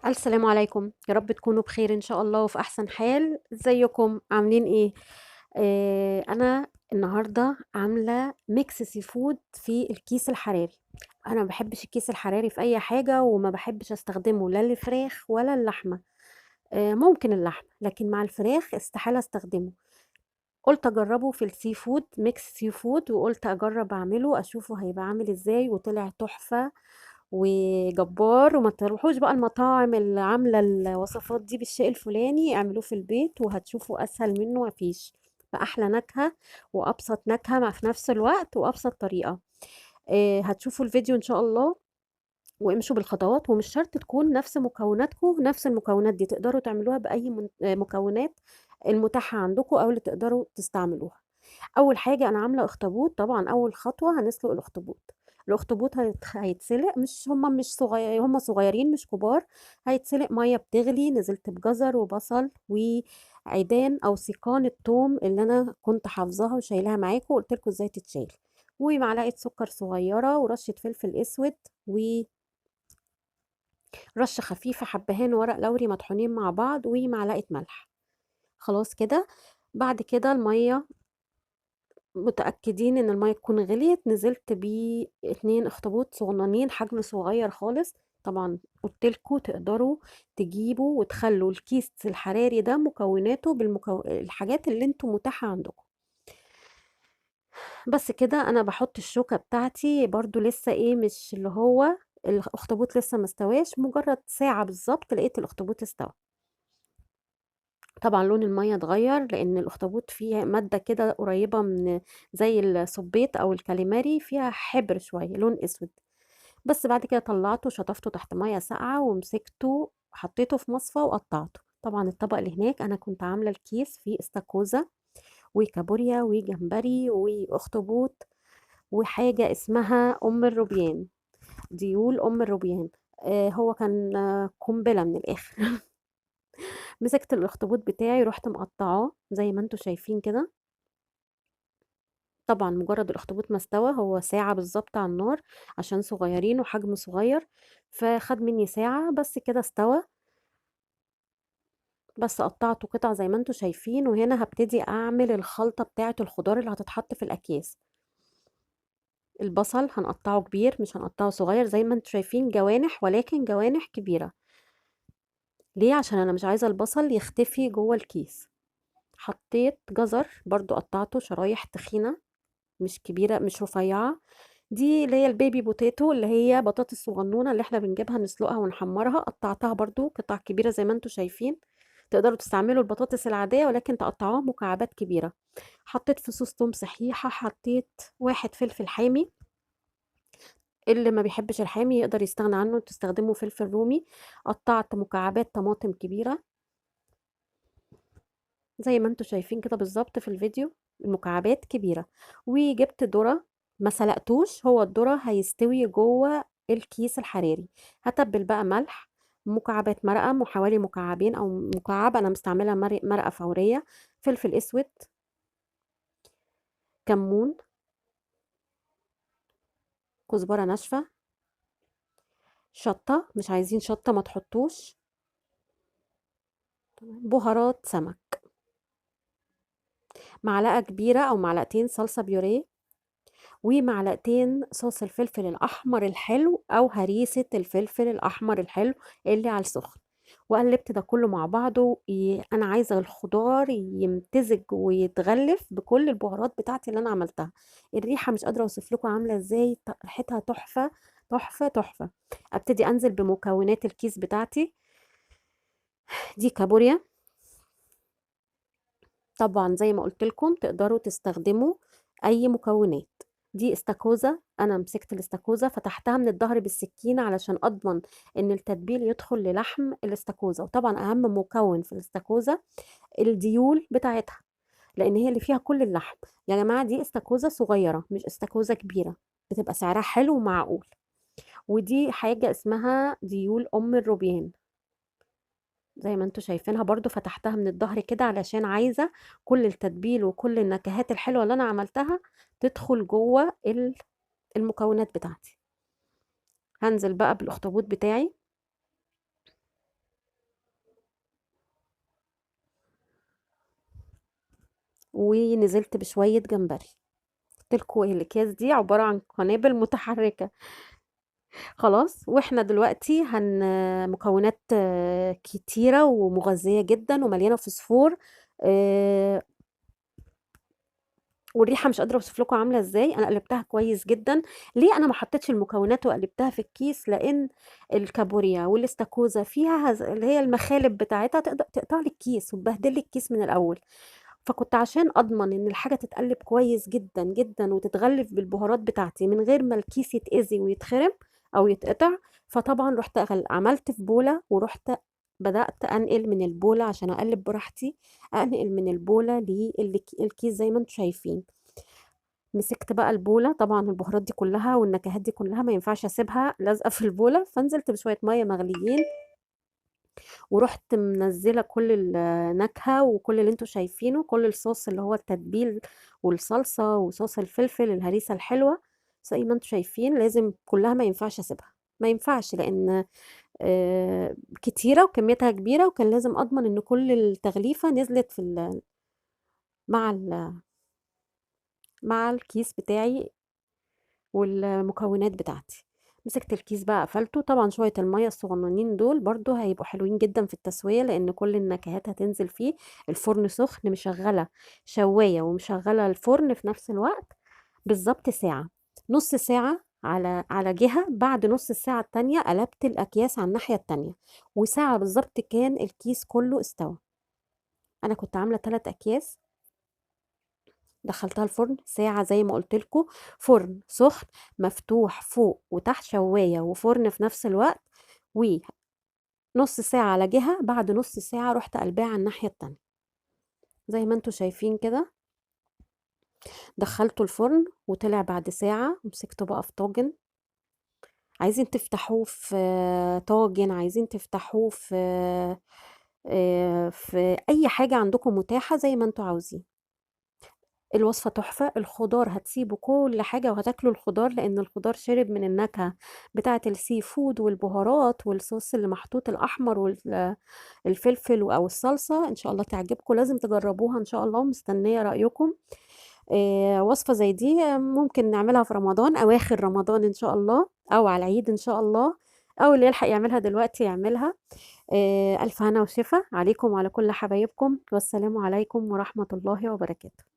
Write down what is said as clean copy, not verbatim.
السلام عليكم، يا رب تكونوا بخير إن شاء الله وفي أحسن حال. ازيكم عاملين إيه؟ أنا النهاردة عاملة mix seafood في الكيس الحراري. أنا ما بحبش الكيس الحراري في أي حاجة، وما بحبش أستخدمه لا للفراخ ولا اللحمة. ممكن اللحمة، لكن مع الفراخ استحالة أستخدمه. قلت أجربه في ال seafood، mix seafood، وقلت أجرب أعمله أشوفه هيبقى عامل إزاي، وطلع تحفة وجبار. وما تروحوش بقى المطاعم اللي عاملة الوصفات دي بالشيء الفلاني، اعملوه في البيت وهتشوفوا أسهل منه مفيش. فأحلى نكهة وأبسط نكهة مع في نفس الوقت وأبسط طريقة. هتشوفوا الفيديو إن شاء الله وامشوا بالخطوات، ومش شرط تكون نفس مكوناتكم، نفس المكونات دي تقدروا تعملوها بأي مكونات المتاحة عندكم أو اللي تقدروا تستعملوها. أول حاجة أنا عاملة أخطبوط. طبعا أول خطوة هنسلق الأخطبوط. الأخطبوط هيتسلق، مش هما مش صغير، هما صغيرين مش كبار. هيتسلق مية بتغلي، نزلت بجزر وبصل وعيدان أو سيقان التوم اللي أنا كنت حافظاها وشايلاها معاكم وقلت لكم إزاي تتشال، ومعلقة سكر صغيرة ورشة فلفل أسود ورشة خفيفة حبهان ورق لوري مطحونين مع بعض ومعلقة ملح. خلاص كده. بعد كده المية، متأكدين إن المية تكون غليت، نزلت بيه 2 اخطبوط صغننين حجم صغير خالص. طبعا قلتلكوا تقدروا تجيبوا وتخلوا الكيس الحراري ده مكوناته الحاجات اللي انتوا متاحة عندكم. بس كده. انا بحط الشوكة بتاعتي برضو لسه ايه، مش اللي هو الاخطبوط لسه ما استواش، مجرد ساعة بالظبط لقيت الاخطبوط استوى. طبعا لون المية اتغير لان الاخطبوط فيه مادة كده قريبة من زي السبيط او الكاليماري، فيها حبر شوية لون اسود. بس بعد كده طلعته شطفته تحت مية ساقعة ومسكته حطيته في مصفى وقطعته. طبعا الطبق اللي هناك انا كنت عاملة الكيس فيه استاكوزا وكابوريا وجمبري واخطبوط وحاجة اسمها ام الروبيان، ديول ام الروبيان. هو كان قنبلة من الاخر. مسكت الاخطبوط بتاعي رحت مقطعاه زي ما انتوا شايفين كده. طبعا مجرد الاخطبوط ما استوى، هو ساعة بالظبط على النار عشان صغيرين وحجم صغير، فخد مني ساعة بس كده استوى. بس قطعته قطع زي ما انتوا شايفين. وهنا هبتدي اعمل الخلطة بتاعة الخضار اللي هتتحط في الاكياس. البصل هنقطعه كبير مش هنقطعه صغير، زي ما انتوا شايفين جوانح، ولكن جوانح كبيرة. ليه؟ عشان انا مش عايزة البصل يختفي جوه الكيس. حطيت جزر برضو قطعته شرايح تخينة مش كبيرة مش رفيعة، دي اللي هي ال baby potato اللي هي بطاطس صغنونة اللي احنا بنجيبها نسلقها ونحمرها، قطعتها برضو قطع كبيرة زي ما انتوا شايفين. تقدروا تستعملوا البطاطس العادية ولكن تقطعوها مكعبات كبيرة. حطيت فصوص توم صحيحة، حطيت 1 فلفل حامي، اللي ما بيحبش الحامي يقدر يستغنى عنه تستخدموا فلفل رومي. قطعت مكعبات طماطم كبيرة زي ما انتوا شايفين كده بالظبط في الفيديو، المكعبات كبيرة. وجبت ذرة ما سلقتوش، هو الذرة هيستوي جوه الكيس الحراري. هتبل بقى ملح، مكعبات مرقة، حوالي مكعبين أو مكعب، أنا مستعملة مرقة فورية، فلفل أسود، كمون، كزبرة ناشفة، شطة، مش عايزين شطة ما تحطوش، بهارات سمك، معلقة كبيرة أو معلقتين صلصة بيوريه، ومعلقتين صوص الفلفل الأحمر الحلو أو هريسة الفلفل الأحمر الحلو اللي على السخن. وقلبت ده كله مع بعضه. أنا عايزة الخضار يمتزج ويتغلف بكل البهارات بتاعتي اللي أنا عملتها. الريحة مش قادرة أوصف لكم عاملة إزاي، ريحتها تحفة تحفة تحفة. أبتدي أنزل بمكونات الكيس بتاعتي. دي كابوريا، طبعا زي ما قلت لكم تقدروا تستخدموا أي مكونات. دي استاكوزا، أنا مسكت الاستاكوزا فتحتها من الظهر بالسكينة علشان أضمن إن التتبيل يدخل للحم الاستاكوزا. وطبعا أهم مكون في الاستاكوزا الديول بتاعتها، لأن هي اللي فيها كل اللحم. يا جماعة دي استاكوزا صغيرة مش استاكوزا كبيرة، بتبقى سعرها حلو ومعقول. ودي حاجة اسمها ديول أم الروبيان زي ما انتوا شايفينها، برضو فتحتها من الظهر كده علشان عايزة كل التتبيل وكل النكهات الحلوة اللي انا عملتها تدخل جوه المكونات بتاعتي. هنزل بقى بالاخطبوط بتاعي. ونزلت بشوية جمبري. قلت لكم الاكياس دي عبارة عن قنابل متحركة. خلاص، واحنا دلوقتي مكونات كتيرة ومغذية جدا ومليانة فوسفور، والريحة مش قادرة اوصف لكم عاملة ازاي. انا قلبتها كويس جدا. ليه انا ما حطيتش المكونات وقلبتها في الكيس؟ لان الكابوريا والاستاكوزا فيها اللي هي المخالب بتاعتها تقدر تقطع لي الكيس وتبهدل لي الكيس من الاول، فكنت عشان اضمن ان الحاجة تتقلب كويس جدا جدا وتتغلف بالبهارات بتاعتي من غير ما الكيس يتأذي ويتخرم او يتقطع، فطبعا رحت عملت في بولة ورحت بدأت انقل من البولة عشان اقلب براحتي، انقل من البولة للكيس زي ما انتم شايفين. مسكت بقى البولة، طبعا البهارات دي كلها والنكهات دي كلها ما ينفعش اسيبها لازقة في البولة، فنزلت بشوية مية مغليين ورحت منزلة كل النكهة وكل اللي انتوا شايفينه، كل الصوص اللي هو التتبيل والصلصة وصوص الفلفل الهريسة الحلوة زي ما انتوا شايفين، لازم كلها ما ينفعش اسيبها، ما ينفعش لان، كتيرة وكميتها كبيرة، وكان لازم اضمن ان كل التغليفة نزلت في مع الكيس بتاعي والمكونات بتاعتي. مسكت الكيس بقى قفلته، طبعا شوية المية الصغننين دول برضو هيبقوا حلوين جدا في التسوية لان كل النكهات هتنزل فيه. الفرن سخن، مشغلة شواية ومشغلة الفرن في نفس الوقت بالظبط ساعة، نص ساعة على جهة، بعد نص الساعة التانية قلبت الأكياس على الناحية التانية، وساعة بالظبط كان الكيس كله استوى. أنا كنت عاملة 3 أكياس، دخلتها الفرن ساعة زي ما قلت لكم، فرن سخن مفتوح فوق وتحت، شواية وفرن في نفس الوقت، ونص ساعة على جهة، بعد نص ساعة رحت قلباها على الناحية التانية زي ما انتوا شايفين كده. دخلته الفرن وطلع بعد ساعة، ومسكته بقى في طاجن. عايزين تفتحوه في طاجن، عايزين تفتحوه في أي حاجة عندكم متاحة زي ما انتوا عاوزين. الوصفة تحفة. الخضار هتسيبوا كل حاجة وهتاكلوا الخضار، لأن الخضار شرب من النكهة بتاعة ال seafood والبهارات والصوص اللي محطوط الأحمر والفلفل أو الصلصة. إن شاء الله تعجبكم، لازم تجربوها إن شاء الله، ومستنية رأيكم. وصفة زي دي ممكن نعملها في رمضان، أواخر رمضان إن شاء الله، أو على العيد إن شاء الله، أو اللي يلحق يعملها دلوقتي يعملها. ألف هنا وشفا عليكم وعلى كل حبايبكم، والسلام عليكم ورحمة الله وبركاته.